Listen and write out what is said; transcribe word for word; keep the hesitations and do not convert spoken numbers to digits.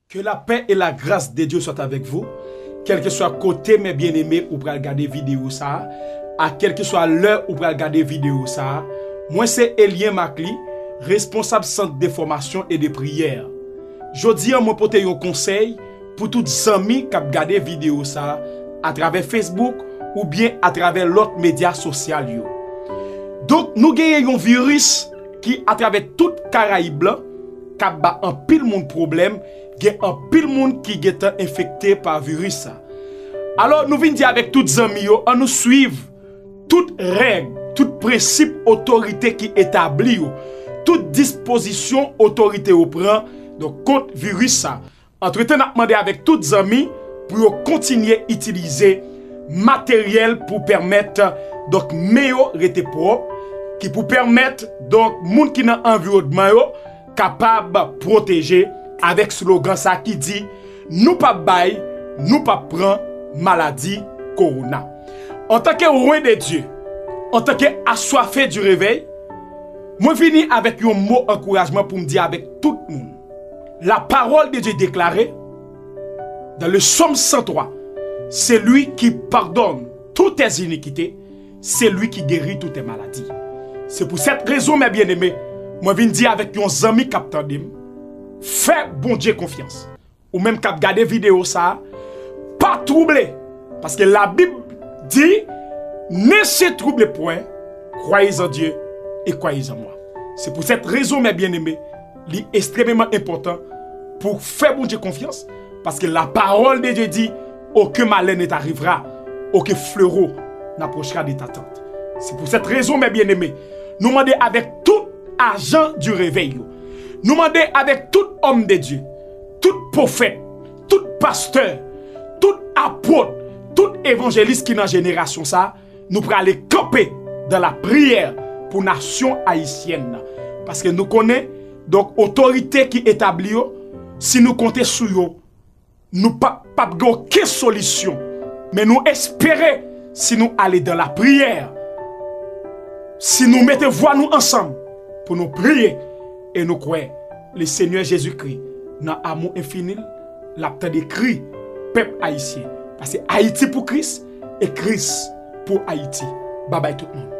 Que la paix et la grâce de Dieu soient avec vous. Kèlkeswa kote, mes bien-aimés, ou pral gade videyo sa a, a kèlkeswa lè ou pral gade videyo sa a, mwen se Elien Macly, responsab sant de fòmasyon e de priyè. Jodi a, mwen pote yon konsèy pou tout zanmi k ap gade videyo sa a atravè Facebook oubyen atravè lòt medya sosyal yo. Donk, nou genyen yon viris ki atravè tout Karayib lan k ap ba anpil moun pwoblèm, gen anpil moun ki gentan enfekte pa viris sa. Alò, nou vin di avèk tout zanmi yo, ann nou swiv tout règ, tout prensip otorite ki etabli yo, tout dispozisyon otorite yo pran, donk, kont viris sa. Antretan, n ap mande avèk tout zanmi pou yo kontinye itilize materyèl pou pèmèt, donk, men yo rete pwòp, ki pou pèmèt, donk, moun ki nan anviwònman yo kapab pwoteje avèk slogan sa ki di, nou p ap bay, nou p ap pran maladi kowona. Antanke oint de Dieu, antanke aswafe du réveil, mwen vini avèk yon mo ankourajman pou m di avèk tout moun. La parole de Dieu déclare dans le psaume cent trois, celui qui pardonne toutes tes iniquités, c'est lui qui guérit toutes tes maladies. Se pou sèt rezon, mes bien-aimés, mwen vin di avèk yon zanmi k ap tande m, fè Bondye konfyans. Ou menm k ap gade videyo sa a, pa twouble, paske Labib di, ne se troublez point, croyez en Dieu et croyez en moi. Se pou sèt rezon, mes bien-aimés, li ekstrèmeman enpòtan pou fè Bondye konfyans, paske la parole de Dieu dit, aucun malheur ne t'arrivera, aucun fléau n'approchera de ta tente. Se pou sèt rezon, mes bien-aimés, nou mande avèk tout ajan du réveil yo, nou mande avèk tout òm de Dye, tout pwofèt, tout pastè, tout apot, tout evanjelis ki nan jenerasyon sa a, nou prale kanpe dans la prière pou nasyon ayisyèn nan. Paske nou konnen, donk, otorite ki etabli yo, si nou konte sou yo, nou p ap, p ap gen okenn solisyon. Men nou espere, si nou ale dans la prière, si nou mete vwa nou ansanm pou nou priye, e nou kwè, le Senyè Jezikri, nan amou enfini l, l ap tande kri pèp ayisyen. Paske Ayiti pou Kris, e Kris pou Ayiti. Babay tout moun.